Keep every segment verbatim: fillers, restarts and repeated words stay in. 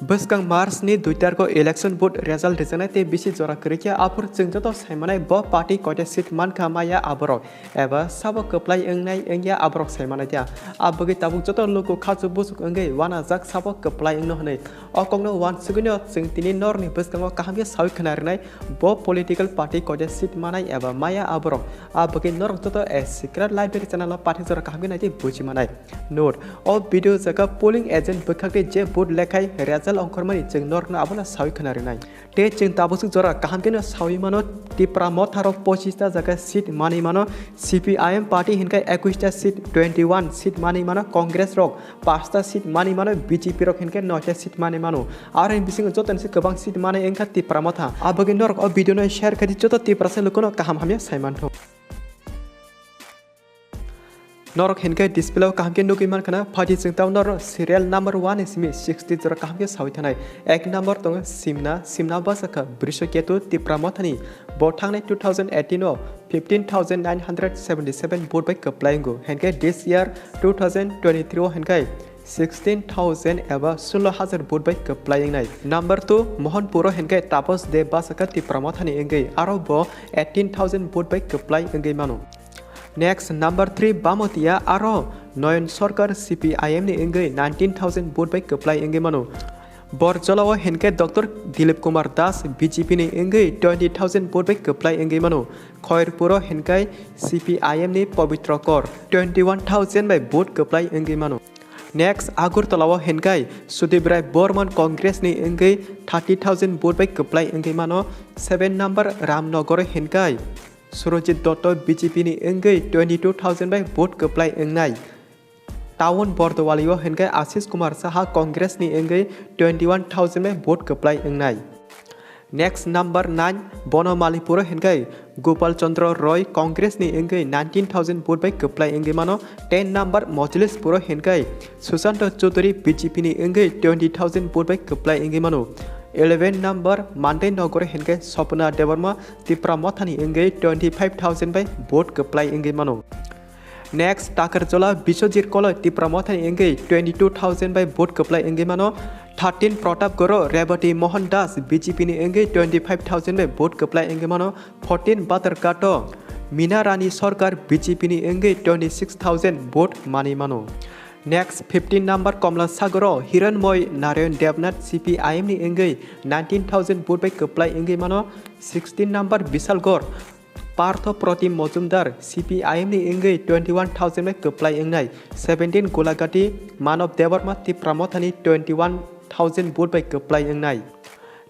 Bwskang March ni dui tarikh o election vote result rijaknai tei bisi jora kwrwikya, aphuru chwng joto saimanai bo party koita seat mankha maya aborok, eba sabo kwplai wngnai wngya aborok saimanai dia. Abagwi tabuk joto luku khachu buchuk wngwi wanajak sabo kwplai wngno hwnwi. O kokno wansugwino chwng tini norokni bwskango kaham khe sawi khwna rwnai bo political party koita seat manai eba maya aborok. Abagwi norok joto a secret library channel o pathak jora kaham khe naitwi buji manai. Note, o video jaga polling agent bwkhakni je vote lekhai result ongkhormani chwng norokno abono sawi khwna rwnai. Tei chwng tabuk jora kaham kheno sawi mano, Tipra Motha rok pochista jaga seat manwi mano, C P I M party hinkhai ekusta seat, twenty one seat manwi mano, Congress rok pasta seat manwi mano, B J P rok hinkhai noita seat manwi mano. Aro ni bisingo jotoni se kwbang seat manwi wngkha Tipra Motha. Abagwi norok o video no share khaidi joto Tiprasa lukuno kaham hamya sai manthok. Norok hinkhai display o kaham khe nugwi mankha na, phaidi chwng tamo norok serial number one ni simi sixty jora kaham khe sawi thanai. Ek number tongo Simna, Simna bwsakha Brishaketu Tipra Mothani. Bo thangnai two thousand eighteen o fifteen thousand nine hundred seventy seven vote bai kwplai wngo. Hinkhai this year two thousand twenty three o hinkhai sixteen thousand eba sullo hajar vote bai kwplai wngnai. Number two Mohanpur o hinkhai Tapas Deb bwsakha Tipra Mothani wngwi, aro bo eighteen thousand vote bai kwplai wngwi mano. Next number three Bamatia aro Noyon Sarkar C P I M ni wngwi nineteen thousand vote bai kwplai wngwi mano. Borjola o hinkhai Doctor Dilip Kumar Das B J P ni wngwi twenty thousand vote bai kwplai wngwi mano. Khairpur o hinkhai C P I M ni Pabitra Kar twenty one thousand bai vote kwplai wngwi mano. Next Agartala o hinkhai Sudip Rai Barman Congress ni wngwi thirty thousand vote bai kwplai wngwi mano. Seven number Ramnagar o hinkhai Surojit Dotto B J P ni wngwi twenty two thousand bai vote kwplai wngnai. Town Bordowali o hinkhai Ashish Kumar Saha Congress ni wngwi twenty one thousand bai vote kwplai wngnai. Next number nine Bonomalipur o hinkhai Gopal Chandra Roy Congress ni wngwi nineteen thousand vote bai kwplai wngwi mano. Ten number Mojlispur o hinkhai Sushanta Chowdhury B J P ni wngwi twenty thousand vote bai kwplai wngwi mano. Eleven number Mandai Nagar o hinkhai Swapna Debbarma Tipra Mothani wngwi twenty five thousand bai vote kwplai wngwi mano. Next Takarjola Biswajit Koloi Tipra Mothani wngwi twenty two thousand bai vote kwplai wngwi mano. Thirteen Pratapgarh o Rebati Mohan Das B J P ni wngwi twenty five thousand bai vote kwplai wngwi mano. Fourteen Batarghat o Meena Rani Sarkar B J P ni wngwi twenty six thousand vote manwi mano. Next fifteen number Komla Sagar o Hiranmoy Narayan Debnath C P I M ni wngwi nineteen thousand vote bai kwplai wngwi mano. Sixteen number Bishalgarh Partho Pratim Mojumdar C P I M ni wngwi twenty one thousand bai kwplai wngnai. Seventeen Gulagati Manav Debbarma Tipra Mothani twenty one thousand vote bai kwplai wngnai.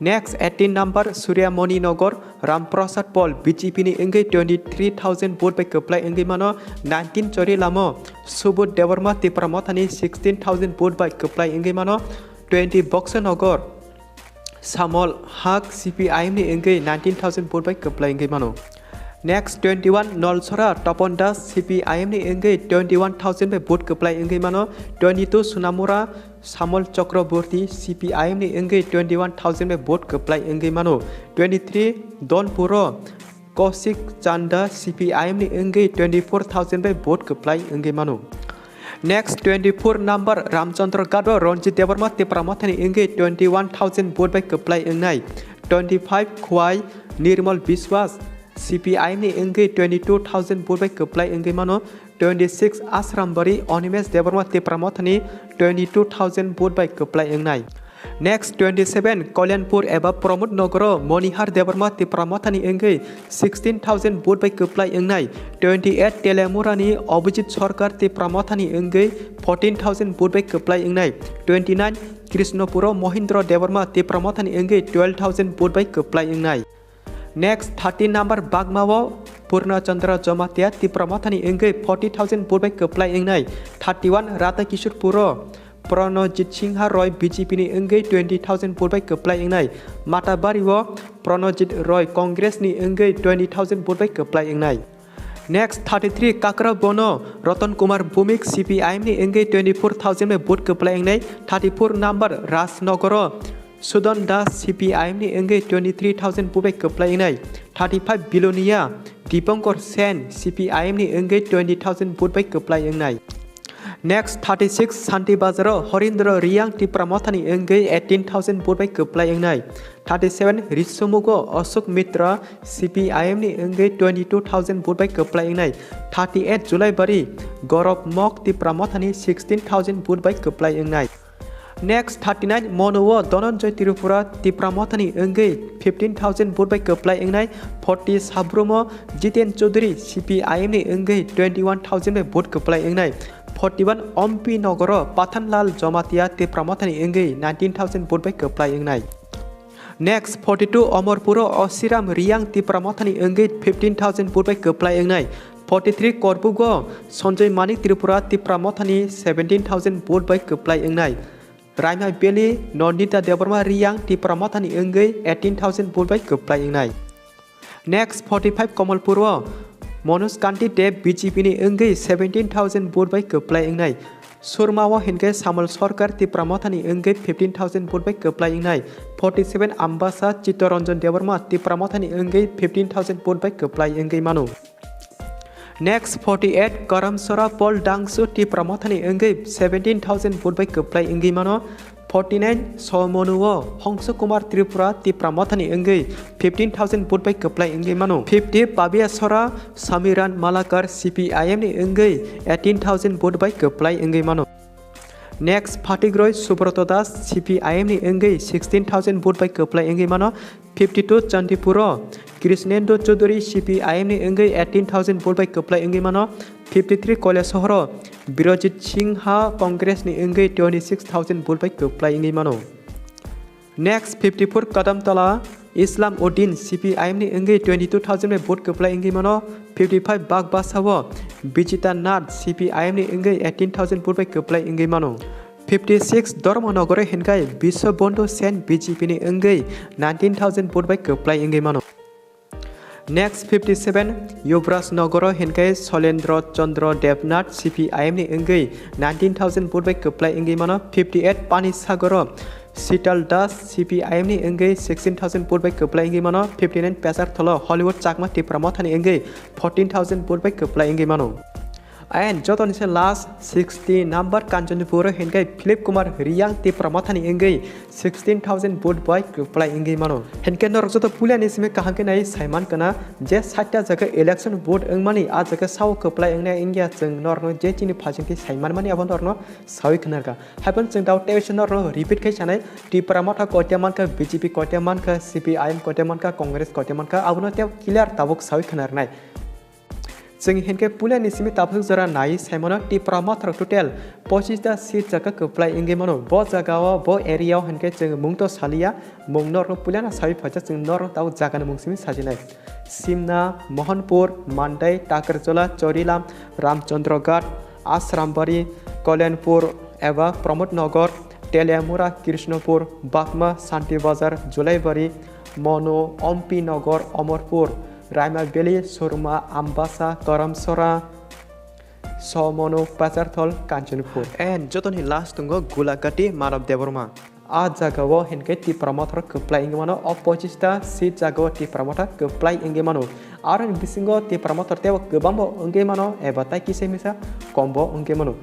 Next eighteen number Surya Moni Nagar Ram Prasad Paul B J P ni wngwi twenty three thousand vote bai kwplai wngwi mano. Nineteen Chorila o Subodh Debbarma Tipra Mothani sixteen thousand vote bai kwplai wngwi mano. Twenty Boxer Nagar Samol Haq C P I M ni wngwi nineteen thousand vote bai kwplai wngwi mano. Next twenty one Nolsora Tapan Das C P I M ni wngwi twenty one thousand bai vote kwplai wngwi mano. Twenty two Sonamura Samol Chakraborty C P I M ni wngwi twenty one thousand bai vote kwplai wngwi mano. Twenty three Donpuro Kaushik Chanda C P I M ni wngwi twenty four thousand bai vote kwplai wngwi mano. Next twenty four number Ramchandra Gadwa Ranjit Debbarma Tipra Mothani wngwi twenty one thousand vote bai kwplai wngnai. Twenty five Khwai Nirmal Biswas C P I M ni wngwi twenty two thousand vote bai kwplai wngwi mano. Twenty six Asrambari Animesh Debbarma Tipra Mothani twenty two thousand vote bai kwplai wngnai. Next twenty seven Kalyanpur eba Pramod Nagar o Monihar Debbarma Tipra Mothani wngwi sixteen thousand vote bai kwplai wngnai. Twenty eight Telemurani Abhijit Sarkar Tipra Mothani wngwi fourteen thousand vote bai kwplai wngnai. Twenty nine Krishnapur o Mohindra Debbarma Tipra Mothani wngwi twelve thousand vote bai kwplai wngnai. Next thirty number Bagma o Purna Chandra Jamatia Tipra Mothani wngwi forty thousand vote bai kwplai wngnai. Thirty one Radha Kishore Puro Pranojit Singha Roy B J P ni wngwi twenty thousand vote bai kwplai wngnai. Matabari o Pranojit Roy Congress ni wngwi twenty thousand vote bai kwplai wngnai. Next thirty three Kakra Bono Ratan Kumar Bhumik C P I M ni wngwi twenty four thousand bai vote kwplai wngnai. Thirty four number Rajnagar o Sudan Das C P I M ni wngwi twenty three thousand vote bai kwplai wngnai. Thirty five Bilonia Dipankar Sen C P I M ni wngwi twenty thousand vote bai kwplai wngnai. Next thirty six Santi Bazar o Horindra Riyang Tipra Mothani wngwi eighteen thousand vote bai kwplai wngnai. Thirty seven Risumugo Ashok Mitra C P I M ni wngwi twenty two thousand vote bai kwplai wngnai. Thirty eight July bari Gorop Mok Tipra Mothani sixteen thousand vote bai kwplai wngnai. Next thirty nine Mono o Dhananjay Tripura Tipra Mothani wngwi fifteen thousand vote bai kwplai wngnai. Forty Sabrumo Jiten Chaudhary C P I M ni wngwi twenty one thousand bai vote kwplai wngnai. Forty one Ompi Nogoro Pathanlal Jamatia Tipra Mothani wngwi nineteen thousand vote bai kwplai wngnai. Next forty two Omorpuro Osiram Riyang Tipra Mothani wngwi fifteen thousand vote bai kwplai wngnai. Forty three Korbugo Sanjay Manik Tripura Tipra Mothani seventeen thousand vote bai kwplai wngnai. Raima Valley Nandita Debbarma Riyang Tipra Mothani wngwi eighteen thousand vote bai kwplai wngnai. Next forty five Kamalpur o Manoj Kanti Deb B J P ni wngwi seventeen thousand vote bai kwplai wngnai. Surma o hinkhe Samal Sarkar Tipra Mothani wngwi fifteen thousand vote bai kwplai wngnai. Forty seven Ambasa Chittaranjan Debbarma Tipra Mothani wngwi fifteen thousand vote bai kwplai wngwi mano. Next forty eight Karamsora Paul Dangsu Tipra Mothani wngwi seventeen thousand vote bai kwplai wngwi mano. Forty nine Somonu o Hongso Kumar Tripura Tipra Mothani wngwi fifteen thousand vote bai kwplai wngwi mano. Fifty Pabia Sora Samiran Malakar C P I M ni wngwi eighteen thousand vote bai kwplai wngwi mano. Next Phatikroi Subroto Das C P I M ni wngwi sixteen thousand vote bai kwplai wngwi mano. Fifty two Chandipuro Krishnendu Chaudhary C P I M ni wngwi eighteen thousand vote bai kwplai wngwi mano. Fifty three Koilasohoro Birojit Singha Congress ni wngwi twenty six thousand vote bai kwplai wngwi mano. Next fifty four Kadamtala Islam Uddin C P I M ni wngwi twenty two thousand bai vote kwplai wngwi mano. Fifty five Bagbasa o Bijita Nath C P I M ni wngwi eighteen thousand vote bai kwplai wngwi mano. Fifty six Dharmanagar o hinkhe Biswabandhu Sen B J P ni wngwi nineteen thousand vote bai kwplai wngwi mano. Next fifty seven Yuvraj Nagar o hinkhe Shalendra Chandra Debnath C P I M ni wngwi nineteen thousand vote bai kwplai wngwi mano. Fifty eight Panisagar o Sital Das C P I M ni wngwi sixteen thousand vote bai kwplai wngwi mano. Fifty nine Pesarthal o Hollywood Chakma Tipra Mothani wngwi fourteen thousand vote bai kwplai wngwi mano. And jotoni se last sixty number Kanchanpur o hinkhe Philip Kumar Riyang Tipra Mothani wngwi sixteen thousand vote bai kwplai wngwi mano. Hinkhe norok joto puilani simi kaham khe nai saiman kana je sait ta jaga election vote wngmani a jaga sao kwplai wngnai wngya chwng norokno je chini phajingtwi saiman mani abo norokno sawi khwnarkha. Haiphano chwng tao tei norokno repeat khai sanai Tipra Motha koita mankha, B J P koita mankha, C P I M koita mankha, Congress koita mankha, abono tei clear tabuk sawi khwnarnai. Chwng hinkhe puilani simi tabuk jora nai saimano Tipra Motha total pochis ta seat jaga kwplai wngwi mano. Bo jaga o bo area o hinkhe chwng mung to saliya, mung norok puilano sawi phaijak chwng norok tabuk jaga ni mung simi sajinai. Simna, Mohanpur, Mandai, Takarjala, Chorilam, Ramchandra Ghat, Asrambari, Kalyanpur eba Pramod Nagar, Teliamura, Krishnapur, Bakma, Santi Bazar, Julaibari, Mono, Ompi Nagar, Omorpur, Raima Valley, Surma, Ambasa, Karamsora, Somono, Pacharthal, Kanchanpur. And jotoni last tongo Gulagati, Manav Debbarma. A jaga o hinkhe Tipra Motha kwplai wngwi mano, o pochis ta seat jaga o Tipra Motha kwplai wngwi mano. Aroni bisingo Tipra Motha teibo kwbangbo wngwi mano, eba tai kisa misa kombo wngwi mano.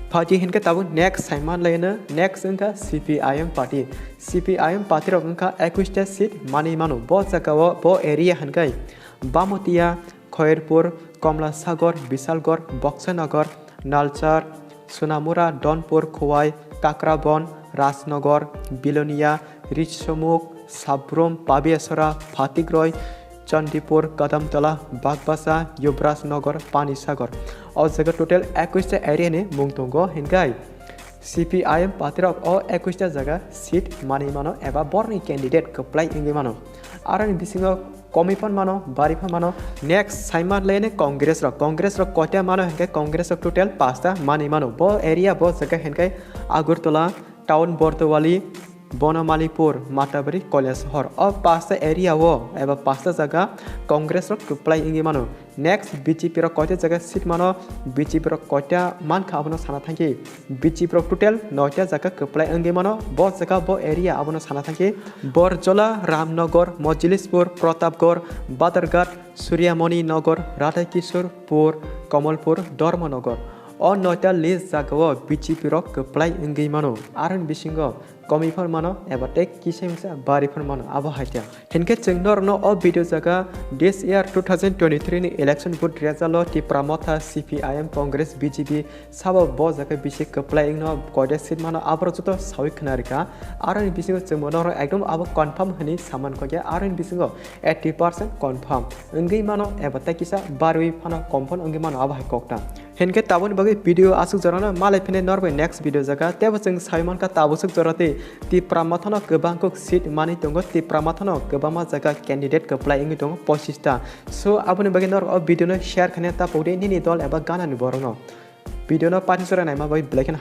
Party hinkhe tabuk next saiman laino, next wngkha C P I M party. C P I M party rok wngkha ekwis ta seat manwi mano. Bo jaga o, bo area hinkhe Bamotia, Khairpur, Komla Sagar, Bisalgarh, Boksanagar, Nalchar, Sonamura, Donpur, Khowai, Kakrabon, Rajnagar, Bilonia, Risomukh, Sabrum, Pabiasora, Phatikroi, Chandipur, Kadamtala, Bagbasa, Yuvraj Nagar, Panisagar. O jaga total ekwis ta area ni mung tongo hinkhe C P I M party rok o ekwis ta jaga seat manwi mano eba borni candidate kwplai wngwi mano. Aroni bisingo komwi phan mano, bari phan mano. Next saiman laino Congress rok. Congress rok koita mano hinkhe Congress rok total pasta manwi mano. Bo area bo jaga hinkhe Agartala, Town Bordowali, Bonomalipur, Matabari, Kailasohor. O pasta area o eba pasta jaga Congress rok kwplai wngwi mano. Next B J P rok koita jaga seat mano, B J P rok koita mankha abono sana thangkhe. B J P rok total noita jaga kwplai wngwi mano. Bo jaga bo area abono sana thangkhe. Borjola, Ramnagar, Majlispur, Pratapgarh, Badharghat, Suryamoni Nagar, Radhakishorpur, Kamalpur, Dharmanagar. O noita list jagao B J P rok kwplai wngwi mano, aroni bisingo komwi phano mano eba tei kisa misa bari phano mano, abo hai khe. Hinkhe chwng norokno o video jaga this year two thousand twenty-three ni election vote result o Tipra Motha, C P I M, Congress, B J P sabo bo jaga bisi kwplai wngno koide seat mano, aborok joto sawi khna rikha. Aroni bisingo chwngbo norok ekdom abo confirm hwnwi saman kokya, aroni bisingo eighty percent confirm wngwi mano eba tei kisa barwi phano confirm wngwi mano, abo hai kokta. Hinkhe tabukni bagwi video aswk jorano, malai phine norbai next video jaga. Tebo chwng sai mankha tabuk swk jora tei Tipra Mothano kwbang kuk seat manwi tongo, Tipra Mothano kwbangma jaga candidate kwplai wngwi tongo pochista. So aboni bagwi norok o video no share khaina ta pokdi nini dol eba ganani borokno. Video no pathi jora naima bagwi belai kheno